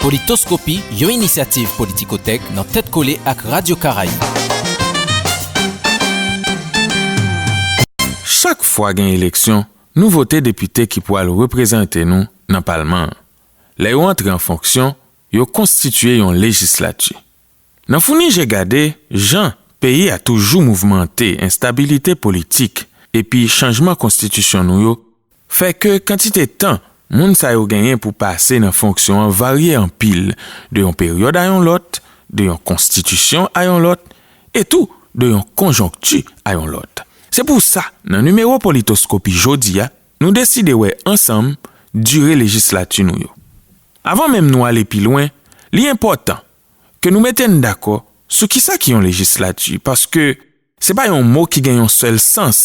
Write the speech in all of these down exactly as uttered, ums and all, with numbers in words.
Politoskopi, yon inisyativ Politikotèk nan tèt kole ak Radyo Karayib. Chak fwa gen eleksyon, nou vote depite ki pwal reprezante nou nan palman an. Lè yo antre an fonksyon, yo konstitye yon lejislati. Nan founi je gade, jan peyi a toujou mouvmante, enstabilite politik, epi chanjman konstitisyon nou yo, fè ke kantite tan moun sa yo genyen pou pase nan fonksyon an varye anpil, de yon peryòd a yon lòt, de yon konstitisyon a yon lòt, e tou de yon konjonkti a yon lòt. Se pou sa, nan nimewo Politoskopi jodi a, nou deside wè ansanm dire lejislati nou yo. Avan menm nou ale pi lwen, li enpòtan ke nou mete n dakò sou kisa ki yon lejislati, paske se pa yon mo ki gen yon sèl sans.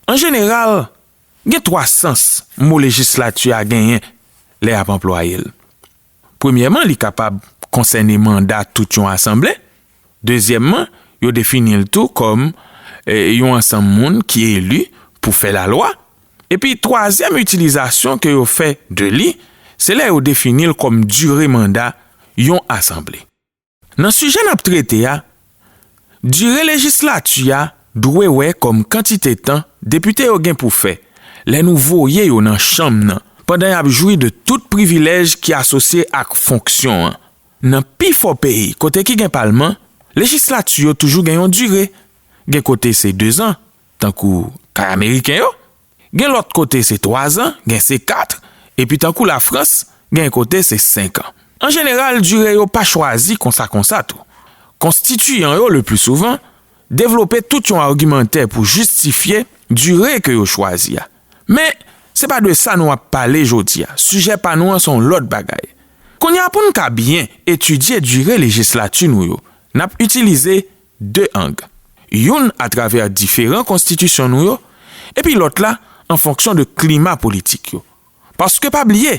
An jeneral, gen twa sans mo lejislati a genyen lè y ap anplwaye l. Premyèman, li kapab konsène manda tout yon asanble. Dezyèmman, yo defini l tou kòm, e, yon ansanm moun ki eli pou fè lalwa. Epi, twazyèm itilizasyon ke yo fè de li, se lè yo defini l kòm dire manda yon asanble. Nan sijè n ap trete a, dire lejislati a dwe wè kòm kantite tan depite yo gen pou fè lè nou voye yo nan chanm nan, pandan y ap jwi de tout privilèj ki asosye ak fonksyon an. Nan pifò peyi kote ki gen palman, lejislati yo toujou gen yon dire. Gen kote se dezan, tankou kay ameriken yo. Gen lòt kote se twazan, gen se kat, epi tankou Lafrans, gen kote se senkan. An jeneral, dire yo pa chwazi konsa konsa tou. Konstitiyan yo, le pli souvan, devlope tout yon agimantè pou jistifye dire ke yo chwazi a. Men, se pa de sa nou ap pale jodi a. Sijè pa nou an se yon lòt bagay. Kounye a, pou n ka byen etidye dire lejislati nou yo, n ap itilize de ang. Youn atravè diferan konstitisyon nou yo, epi lòt la an fonksyon de klima politik yo. Paske pa bliye,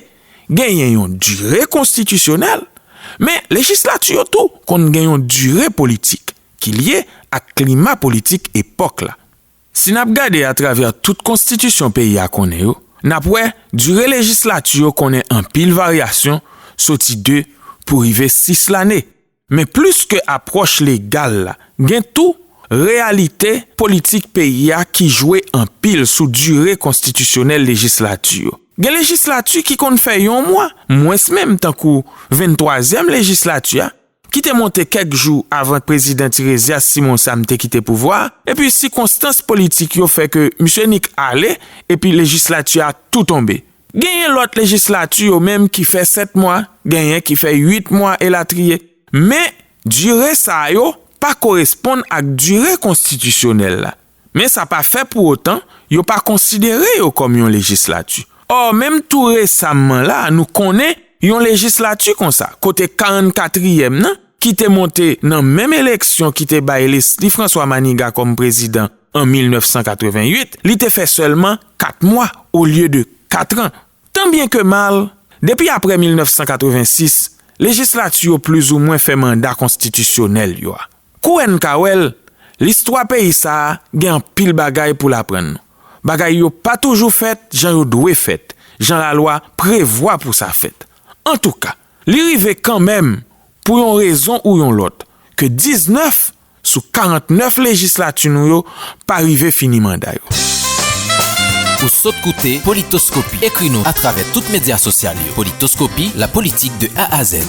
genyen yon dire konstitisyonèl, men lejislati yo tou konn gen yon dire politik ki lye ak klima politik epòk la. Si n ap gade atravè tout konstitisyon peyi a konnen yo, n ap wè dire lejislati yo konnen anpil varyasyon, soti de pou rive sis lane. Men plis ke apwòch legal la, gen tou reyalite politik peyi a ki jwe anpil sou dire konstitisyonèl lejislati yo. Gen lejislati ki konn fè yon mwa, mwens menm, tankou venntwazyèm lejislati a, ki te monte kèk jou avan prezidan Tiresias Simon Sam te kite pouvwa a, epi sikonstans politik yo fè ke misye nik ale, epi lejislati a tou tonbe. Genyen lòt lejislati yo menm ki fè sèt mwa, genyen ki fè uit mwa, elatriye. Men, dire sa yo pa koresponn ak dire konstitisyonèl la. Men sa pa fè pou otan yo pa konsidere yo kòm yon lejislati. Ò, menm tou resamman la, nou konnen yon lejislati konsa, kote karannkatriyèm nan, ki te monte nan menm eleksyon ki te bay Leslie François Manigat kòm prezidan an mil nèf san katreven uit, li te fè sèlman kat mwa olye de kat an. Tan byen ke mal, depi apre mil nèf san katreven sis, lejislati yo plizoumwen fè manda konstitisyonèl yo a. Kou n ka wè l, listwa peyi sa a gen anpil bagay pou l aprann nou. Bagay yo pa toujou fèt jan yo dwe fèt, jan lalwa prevwa pou sa fèt. Antouka, li rive kanmenm, pou yon rezon ou yon lòt, ke diznèf sou karannèf lejislati nou yo pa rive fini manda yo. Ou sot koute Politoskopi. Ekri nou atravè tout medya sosyal yo. Politoskopi, la politique de A à Z.